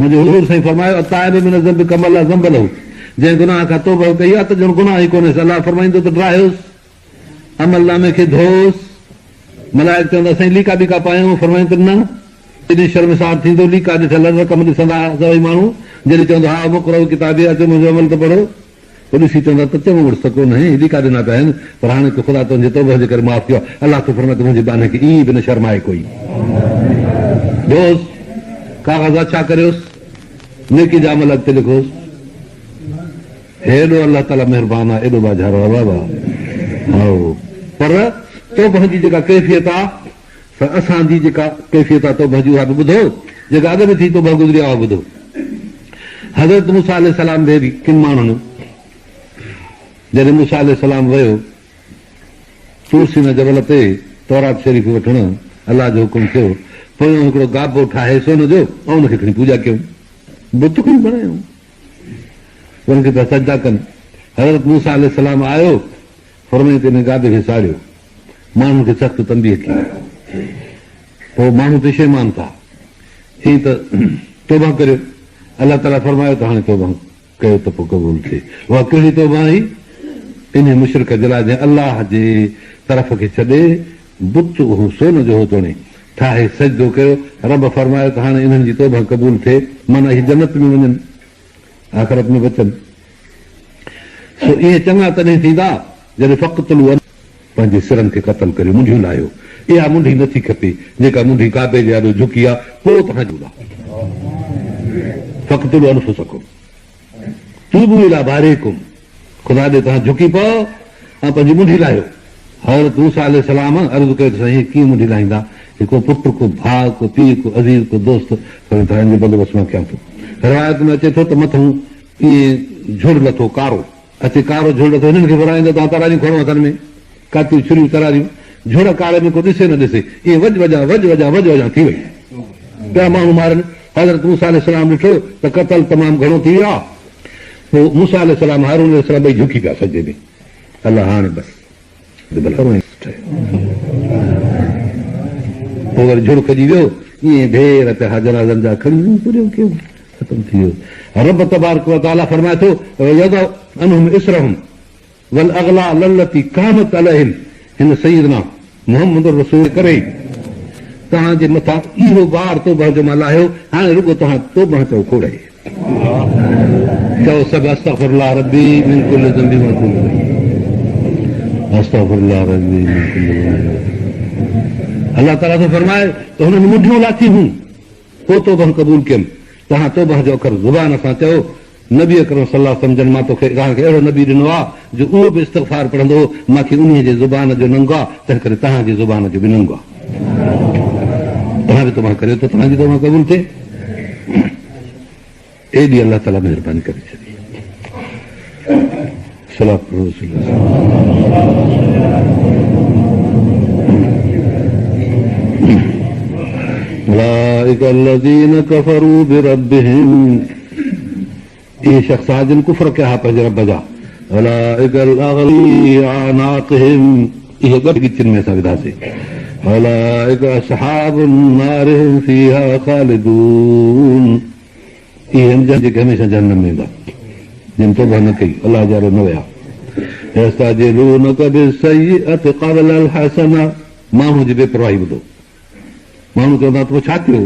منهنجي حضور سائين فرمايو، التائب من الذنب ڪمن لا ذنب له، جنهن گناهه کان توبهه ڪئي آهي ته ڄڻ گناهه ئي ڪونهيس، الله فرمائيندو ته ڊاهيوس، عمل نامي کي ڌوئوس، ملائڪ چوندا سائين ليڪا ٻيڪا پايون، فرمائين ته نه، جڏهن شرمسار ٿيندو ليڪا ڏٺل رقم ڏسندا سڀئي ماڻهو، جڏهن چوندو هاء اقرءوا ڪتابيه اچو منهنجو عمل ته پڙهو. پوء ڏسي چوندا ته چڱو مڙس ته ڪونهي، ليڪا ڏنا پيا آهن، پر هاڻي ته خدا تنهنجي توبهه جي ڪري معاف ڪيو آهي. الله ٿو فرمائي ته منهنجي ٻانهي کي ائين به نه شرمائي ڪوئي. ڌوئوس، ڪاغذ اڇا ڪريوس، نيڪي جا عمل اڳتي لکوس. هيڏو الله تعاليٰ مهربان آهي، ايڏو ٻاجهارو آهي بابا. هائو، پر توبهه جي جيڪا ڪيفيت آهي، سا اسان جي جيڪا ڪيفيت آهي توبهه جي اها به ٻڌو، جيڪا اڳ ۾ ٿي توبهه گذري آهي اها ٻڌو. حضرت موسيٰ عليه السلام ڏي به ڪن ماڻهن جڏهن موسيٰ عليه السلام ويو طور سينا جبل تي تورات شريف وٺڻ الله جو حڪم ٿيو پويان هڪڙو گابو ٺاهي سون جو ۽ ان کي کڻي پوڄا ڪيائون بت کڻي بڻايائون ان کي پيا سجدا ڪن حضرت موسيٰ عليه السلام آيو فرمائي ته ان گابي کي ساڙيو ماڻهن کي سخت تنبيهه ڪئي پوء ماڻهو پشيمان ٿا. چيائين ته توبه ڪريو. الله تعاليٰ فرمايو ته هاڻي توبه ڪيو ته پوء قبول ٿئي. اها ڪهڙي توبه هئي؟ انهيء مشرڪ جي لاء جنهن الله جي طرف کي ڇڏي بت اهو سون جو هو توڻي ٺاهي سجدو ڪيو. رب فرمايو ته هاڻي انهن جي توبه قبول ٿئي معنيٰ اهي جنت ۾ وڃن آخرت ۾ بچن. سو اهي چڱا تڏهن ٿيندا جڏهن فاقتلوا. پنهنجي سرن کي قتل ڪريو، منڍيون لاهيو. اها منڍي نه ٿي کپي، جيڪا منڍي ڪعبي جي آڏو جهڪي آ، پوء توهان جي فاقتلوا انفسڪم توبوا الي بارئڪم خدا ڏي توهان جهڪي پئو ۽ پنهنجي منڍي لاهيو. حضرت موسيٰ عليه السلام عرض ڪيو ته سائين هي ڪيئن منڍي لاهيندا؟ هي ڪو پٽ، ڪو ڀاء، ڪو پيء، ڪو عزيز، ڪو دوست، فرمايو ته هن جو بندوبست مان ڪيان ٿو. روايت ۾ اچي ٿو ته مٿئون ائين جهڙ لٿو ڪارو. اچي ڪارو جهڙ ٿو هنن کي ورائيندو توهان تراريون کڻو هٿن ۾ ڪاتيون ڇريون تراريون جهڙ ڪاري ۾ ڪو ڏسي نه ڏسي ائين وڄ وڄان وڄ وڄان وڄ وڄان ٿي وئي پيا ماڻهو مارن حضرت موسيٰ عليه السلام ڏٺو ته قتل تمام گهڻو ٿي ويو آهي پوء موسيٰ عليه السلام هارون عليه السلام ٻئي جهڪي پيا سجدي ۾ الله هاڻي بس پوء وري جهڙ کڄي ويو، ائين ڍير پيا ها جنازن جا کڻي وڃي پوريو ڪيو، ختم ٿي ويو. رب تبارڪ و تعاليٰ فرمائي ٿو، ويضع عنهم اصرهم والاغلال التي ڪانت عليهم هن سيدنا محمد رسول ڪري توهان جي مٿان اهو بار توبه جو مان لاهيو، هاڻي رڳو توهان توبه چئو کوڙ آهي. چئو سڀ استغفر الله ربي من ڪل ذنب واتوب اليه استغفر الله ربي من ڪل ذنب. الله تعالي ٿو فرمائي ته هنن منڍيون لاٿي هون پوء توبه قبول ڪيم. توهان توبه جو اکر زبان سان چئو. نبي اڪرم صلي الله عليه وسلم جن مان توکي توهان کي اهڙو نبي ڏنو آ جو اهو به استغفار پڙهندو هو. مان کي انهيء جي زبان جو ننگ آ تنهن ڪري توهان جي زبان جو به ننگ آ. توهان به توبه ڪريو ته توهان جي توبه قبول ٿئي. ايڏي الله تعالي مهرباني ڪري ڇڏي. صلات پڙهو رسول الله. اولئک الذين كفروا بربهم اهي شخص ها جن ڪفر ڪيا ها پنهنجي رب جا اولئک الاغلال في اعناقهم اهي ڳٺ ڳچين ۾ اسان وڌاسين اولئک اصحاب النار هم فيها خالدون اهي آهن جيڪي هميشه جهنم ۾ ويندا جن توبه نه ڪئي الله جي آڏو نه ويا يستعجلونک بالسيئة قبل الحسنة ماڻهو جي بي پرواهي ٻڌو ماڻهو چوندا ته پوء ڇا ٿيو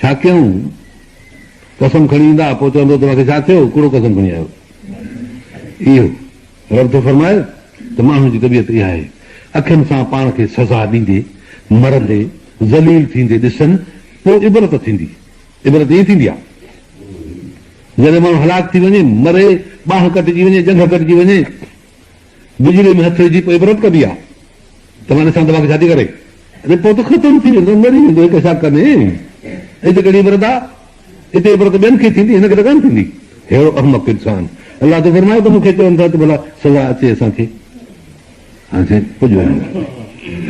ڇا ڪيائون؟ قسم کڻي ايندا، پوء چوندو ته مون کي ڇا ٿيو؟ ڪوڙو قسم کڻي آيو. اهو رب ٿو فرمائي ته ماڻهن جي طبيعت اها آهي، اکين سان پاڻ کي سزا ڏيندي، مرندي، ذليل ٿيندي ڏسن، پوء عبرت ٿيندي. عبرت ائين ٿيندي آهي، جڏهن ماڻهو هلاڪ ٿي وڃي، مري، ٻانهن ڪٽجي وڃي، ڄنگهه ڪٽجي وڃي، بجلي ۾ هٿ وجهي پوء عبرت ڪبي آ ته مان ڏسان ته مان کي ڇا ٿي ڪري. اري پوء ته ختم ٿي ويندو، مري ويندو هڪ شاڪ ۾. هتي ڪهڙي عبرت آ؟ هتي عبرت ٻين کي ٿيندي، هن کي ته ڪانه ٿيندي. ههڙو احمق انسان. الله ٿو فرمائي ته مون کي چون ٿا ته ڀلا سزا اچي اسان کي. هاڻي سائين پڄ وڃو.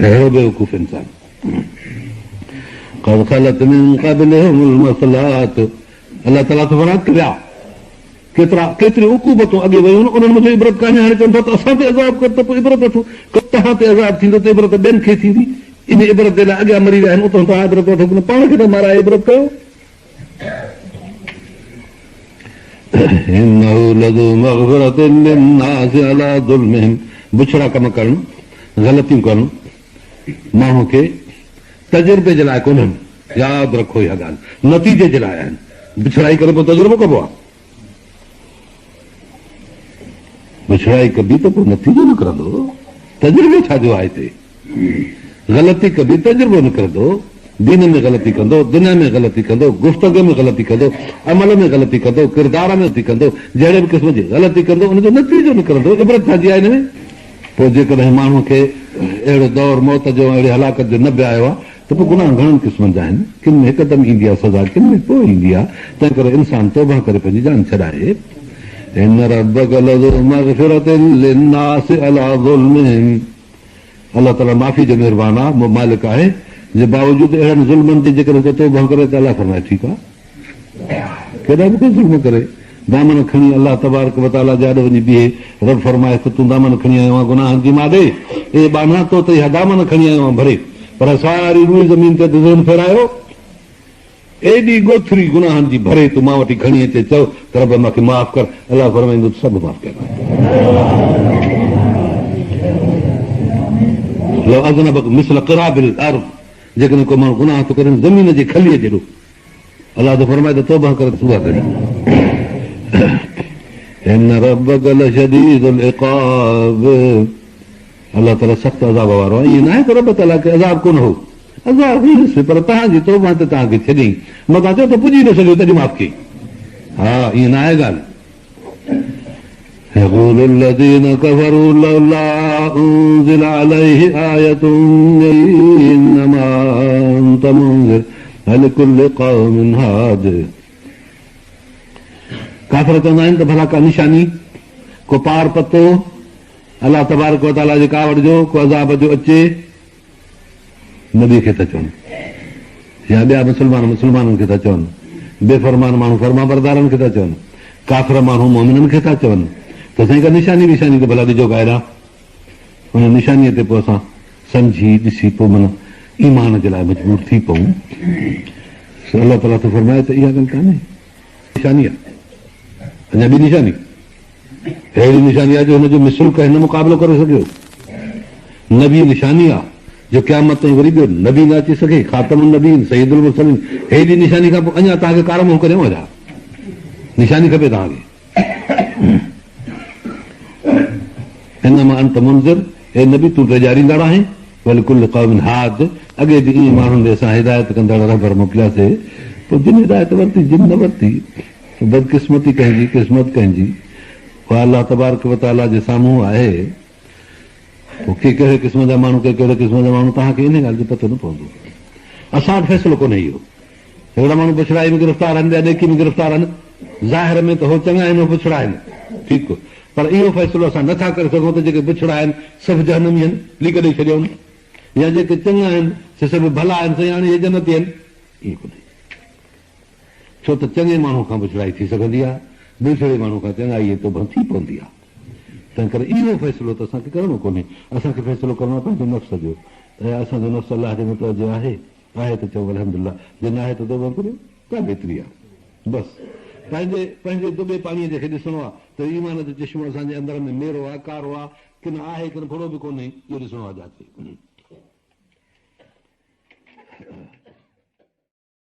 ههڙو بيوقوف انسان. قد خلت من قبلهم المثلات الله تعاليٰ ٿو فرمائي ته ويا. ڪيترا ڪيتريون عقوبتون اڳي ويون انهن منجهه عبرت ڪانهي هاڻي چون ٿا ته اسان تي عذاب ڪر ته پوء عبرت وٺون توهان تي عذاب ٿيندو ته عبرت ٻين کي ٿيندي انهي عبرت جي لاء اڳيان مري ويا آهن اتان توهان عبرت وٺو ڪونه پاڻ کي ٿا مارائي عبرت ڪيو. انه لذو مغفرة للناس علي ظلمهم بڇڙا ڪم ڪرڻ، غلطيون ڪرڻ ماڻهو کي تجربي جي لاء ڪونهن، ياد رکو اها ڳالهه، نتيجي جي لاء آهن. بڇڙائي ڪري پوء تجربو ڪبو آهي. بڇڙائي ڪبي ته پوء نتيجو نڪرندو، تجربو ڇا جو آهي هتي؟ غلطي ڪبي تجربو نڪرندو، دين ۾ غلطي ڪندو، دنيا ۾ غلطي ڪندو، گفتگو ۾ غلطي ڪندو، عمل ۾ غلطي ڪندو، ڪردار ۾ غلطي ڪندو، جهڙي به قسم جي غلطي ڪندو ان جو نتيجو نڪرندو، عبرت ڇا جي آهي ان ۾؟ پوء جيڪڏهن ماڻهوء کي اهڙو دور موت جو ۽ اهڙي هلاڪت جو نه به آيو آهي ته پوء گناهه گهڻن قسمن جا آهن، ڪن ۾ هڪدم ايندي آهي سزا، ڪن ۾ پوء ايندي آهي، تنهنڪري انسان توبهه ڪري پنهنجي جان ڇڏائي. ان ربک لذو مغفرة للناس علي ظلمهم الله تعاليٰ معافي جو مهربان آهي، مالڪ آهي، جي باوجود اهڙن ظلمن جي جيڪڏهن ڪو توبهه ڪري ته الله فرمائي ٺيڪ آهي، ڪيڏا به ڪو ظلم ڪري، دامن کڻي الله تبارڪ و تعاليٰ جي آڏو وڃي بيهي، رب فرمائيس ته تون دامن کڻي آيو آهين گناهن جي مان ڏي، اي ٻانها تو ته اها دامن کڻي آيو آهين ڀري، پر ساري روئي زمين تي ته ذهن ڦيرايو، ايڏي ڳوٿري گناهن جي ڀري تون مان وٽ کڻي اچي چئو ته رب مان کي معاف ڪر، الله فرمائيندو ته سڀ معاف ڪيا. لو اذنب مثل قراب الارض جيڪڏهن ڪو ماڻهو گناهه ٿو ڪري زمين جي کليء جيڏو الله ٿو فرمائي ته توبه ڪر ته اها گهڙي. ان ربک لشديد العقاب الله تعالي سخت عذاب وارو آهي. ائين ناهي ته رب تعالي کي عذاب ڪونه هو، عذاب هيس پر توهان جي توبه تي توهان کي ڇڏيائين، متان چئو ته پڄي نه سگهيو تڏهن معاف ڪيائين. ها ائين ناهي ڳالهه. يقول الذين كفروا لولا انزل عليه آية انما انت منذر ولڪل قوم هاد ڪافر چوندا آهن ته ڀلا ڪا نشاني ڪو پار پتو الله تبارڪ وتعاليٰ جي ڪاوڙ جو ڪو عذاب جو اچي نبي کي ٿا چون يا ٻيا مسلمان مسلمانن کي ٿا چون، بي فرمان ماڻهو فرمانبردارن کي ٿا چون، ڪافر ماڻهو مؤمنن کي ٿا چون ته سائين ڪا نشاني وشاني ته ڀلا ڏجو ڪا اهڙا ان نشانيء تي پوء اسان سمجهي ڏسي پوء معنيٰ ايمان جي لاء مجبور ٿي پئون. سو الله تعاليٰ ٿو فرمائي ته اها ڳالهه ڪانهي. نشاني آهي اڃا ٻي نشاني. اهڙي نشاني آهي جو هن جو مثل ڪنهن نه مقابلو ڪري سگهيو. نبي نشاني آهي جو قيامت تائين وري ٻيو نبي نه اچي سگهي. خاتم النبيين سيد المرسلين هيڏي نشاني کان پوء اڃا توهان کي ڪارو منهن ڪريون ڇا؟ نشاني کپي توهان کي. انما انت منذر اي نبي تون ڊيڄاريندڙ آهين. ولڪل قوم هاد اڳي به ائين ماڻهن ڏي اسان هدايت ڪندڙ رهبر موڪلياسي پوء جن هدايت ورتي جن نه ورتي. بدقسمتي ڪنهن جي، قسمت ڪنهن جي، اها الله تبارڪ و تعاليٰ جي سامهون آهي. پوء ڪي ڪهڙي قسم جا ماڻهو، ڪي ڪهڙي قسم جا ماڻهو، توهان کي انهيء ڳالهه جو پتو نه پوندو. اسان وٽ فيصلو ڪونهي اهو. هڪڙا ماڻهو بڇڙائي ۾ گرفتار آهن، ٻيا نيڪي ۾ گرفتار آهن. ظاهر ۾ ته هو چڱا آهن، هو بڇڙا آهن. ٺيڪ. پر اهو فيصلو اسان نه ٿا ڪري سگهون ته جيڪي بڇڙا آهن، سڀ جهنمي آهن، ليڪ ڏئي ڇڏيائون. يا جيڪي چڱا آهن، سي سڀ ڀلا آهن، سائين هاڻي اهي جنتي آهن. ائين ڪونهي. ڇو ته چڱي ماڻهو کان بڇڙائي ٿي سگهندي آهي، بڇڙي ماڻهو کان چڱائي ۽ توبهه ٿي پوندي آهي. تنهنڪري اهو فيصلو ته اسان کي ڪرڻو ڪونهي. اسان کي فيصلو ڪرڻو آهي پنهنجي نفس جو ته يا اسان جو نفس الله ڏي متوجه آهي؟ آهي ته چئون الحمدلله، جي ناهي ته توبهه ڪريو، ڳالهه ايتري آهي. بس پنهنجي پنهنجي دٻي پاڻيء جي کي ڏسڻو آهي ته ايمان جو چشمو اسان جي اندر ۾ ميرو آهي، ڪارو آهي، ڪن آهي ڪن ڦڙو به ڪونهي، اهو ڏسڻو آهي جاچي.